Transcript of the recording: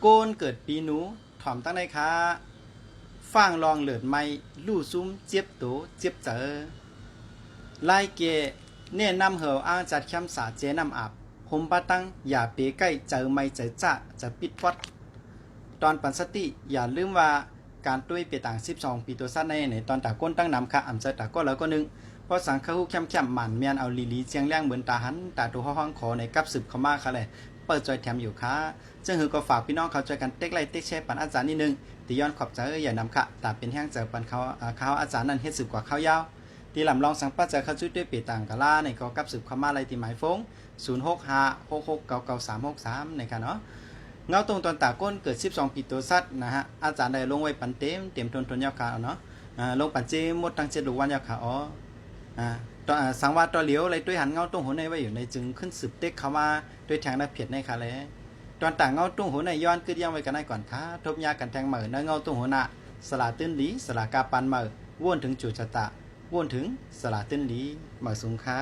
ໂກນເກີດປີໜູ ຖອມຕັ້ງໃດຄະ. ຟັງລອງເລີດໃໝ່ ຮູ້ຊຸມເຈັບໂຕເຈັບໃຈ. ລາຍເກ ແນະນຳເຮົາອ້າງຈັດແຄມສາເຈນ້ຳອາບ ຫົມປະຕັງ ຢ່າເປໃກ້ ໃຈໄໝໃຈຈະ ຈະປິດປອດ. ຕອນປັນສະຕິ ຢ່າລືມວ່າ ການຕຸ້ຍເປຕາງສິບສອງປີໂຕສັດໃນ ໃນຕອນຕາກົ້ນຕັ້ງນຳຄະ ອຳເຈີຕາກໍລາວກໍໜຶ່ງ ເພາະສັງຄະຫູແຄມໆ ໝານແມ່ນເອົາຫຼີໆ ຈຽງແລ້ງເມີນຕາຫັນ ຕາໂຕຮອງຂອງຂໍໃນກັບສືບເຂົ້າມາຄະແລ. ເປີດຈອຍແຖມຢູ່ຄະ. ເຊິ່ງຄືກໍຝາກພີ່ນ້ອງເຂົາຊ່ວຍກັນເຕັກໄລ້ເຕັກແຊປັນອາຈານນິດໜຶ່ງ ຕິຍ້ອນຂອບໃຈໃຫຍ່ນຳຄະ ຕາເປັນແຮງໃຈປັນເຂົາ ເອີ ເຂົາອາຈານນັ້ນເຮັດສືບກວ່າເຂົາຍາວ. ຕິລຳລອງສັງປະຈາຍເຂົ້າຈຸ້ຍເປຕາງກະລາໃນກໍກັບສືບເຂົ້າມາໄດ້ທີ່ໝາຍໂຟນ ສູນຫົກຫ້າຫົກຫົກເກົ້າເກົ້າສາມຫົກສາມ ໃນຄະເນາະ. ເງົາຕົງຕອນຕາກົ້ນເກີດສິບສອງປີໂຕສັດນະຮະ ອາຈານໄດ້ລົງໄວ້ປັນເຕັມເຕັມທົນໆ ຍາວຄະເນາະ. ອາ ລົງປັນເຈໝົດທັງເຈັດລູກວັນຍາວຄະອໍ. ອາ ຕ- ອາ ສັງວ່າຕໍ່ຫຼຽວໄລ່ຕຸ້ຍຫັນເງົາຕົງຫົວໃນໄວ້ຢູ່ໃນ ຈຶ່ງຂຶ້ນສືບເຕັກເຂົ້າມາ ໂດຍແທງລະເພດໃນຄະແລ. ຕອນຕາເງົາຕົງຫົວໃນຍ້ອນກຶດຢ່າງໄວ້ກັນໄດ້ກ່ອນຄະ. ທົບຍາກັນແທງໃໝ່ໃນເງົາຕົງຫົວນະ ສະຫຼາຕື່ນດີ ສະຫຼາກາປັນໃໝ່ ວນເຖິງຈູດຊະຕາ ວນເຖິງສະຫຼາຕື່ນດີ ໝາຍສູງຄະ.